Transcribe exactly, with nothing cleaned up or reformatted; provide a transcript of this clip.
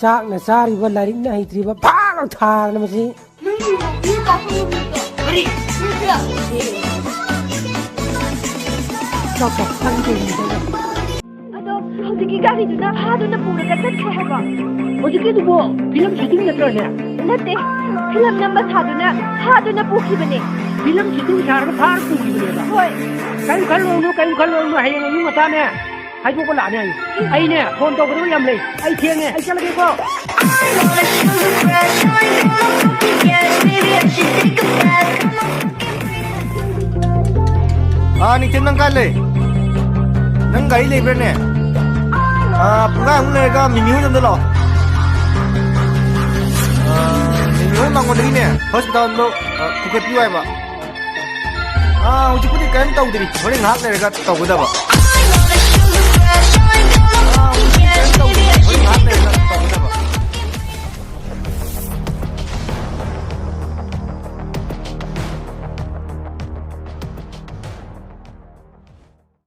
ꯆꯥꯛꯅ ꯆꯥꯔꯤꯕ, ꯂꯥꯏꯔꯤꯛꯅ ꯍꯩꯇ꯭ꯔꯤꯕ, ꯐꯥꯅ ꯊꯥꯔꯅ ꯃꯁꯤ꯫ ꯅꯪ ꯌꯨ ꯀꯥꯞꯄ ꯉꯝꯒꯗ꯭ꯔꯣ? ꯀꯔꯤ? ꯌꯨ ꯀꯥꯞꯄ꯫ ꯆꯥꯛ ꯆꯥꯛ ꯐꯪꯗꯦ꯫ ꯑꯗꯣ ꯍꯧꯖꯤꯛꯀꯤ ꯒꯥꯔꯤꯗꯨꯅ ꯐꯥꯗꯨꯅ ꯄꯨꯔꯒ ꯆꯠꯈ꯭ꯔꯦ ꯍꯥꯏꯕ꯫ ꯍꯧꯖꯤꯛꯀꯤꯗꯨꯕꯨ ꯐꯤꯂꯝ ꯁꯨꯇꯤꯡ ꯅꯠꯇ꯭ꯔꯅꯦ? ꯅꯠꯇꯦ, ꯐꯤꯂꯝ ꯅꯝꯕ ꯁꯥꯗꯨꯅ ꯐꯥꯗꯨꯅ ꯄꯨꯈꯤꯕꯅꯦ꯫ ꯐꯤꯂꯝ ꯁꯨꯇꯤꯡ ꯁꯥꯔꯒ ꯐꯥꯔ ꯄꯨꯈꯤꯕꯅꯦꯕ? ꯍꯣꯏ꯫ ꯀꯔꯤꯝ ꯈꯜꯂꯨꯔꯅꯨ, ꯀꯔꯤꯝ ꯈꯜꯂꯨꯔꯅꯨ, ꯍꯌꯦꯡ ꯑꯌꯨꯛ ꯉꯟꯇꯥꯅꯦ ꯍꯥꯏꯗꯣꯛꯄ ꯂꯥꯛꯑꯅꯤ ꯍꯥꯏꯌꯨ꯫ ꯑꯩꯅꯦ ꯐꯣꯟ ꯇꯧꯒꯗꯕ ꯌꯥꯝ ꯂꯩ, ꯑꯩ ꯊꯦꯡꯉꯦ, ꯑꯩ ꯆꯠꯂꯒꯦꯀꯣ꯫ ꯑꯥ, ꯅꯤꯡꯊꯦꯝ, ꯅꯪ ꯀꯥꯏ ꯂꯩ? ꯅꯪ ꯒꯥꯔꯤ ꯂꯩꯕ꯭ꯔꯥꯅꯦ? ꯑꯥ, ꯄꯨꯡꯈꯥꯏꯃꯨꯛ ꯂꯩꯔꯒ ꯃꯤꯃꯤ ꯍꯣꯏ ꯌꯨꯝꯗ ꯂꯥꯛꯑꯣ꯫ ꯑꯥ, ꯃꯤꯃꯤ ꯍꯣꯏ ꯃꯉꯣꯟꯗꯒꯤꯅꯦ ꯍꯣꯁꯄꯤꯇꯥꯜꯗꯣ, ꯑꯥ, ꯄꯨꯈꯠꯄꯤꯌꯨ ꯍꯥꯏꯕ꯫ ꯑꯥ, ꯍꯧꯖꯤꯛꯄꯨꯗꯤ ꯀꯔꯤꯝ ꯇꯧꯗ꯭ꯔꯤ, ꯍꯣꯔꯦꯟ ꯉꯥꯏꯍꯥꯛ ꯂꯩꯔꯒ ꯇꯧꯒꯗꯕ꯫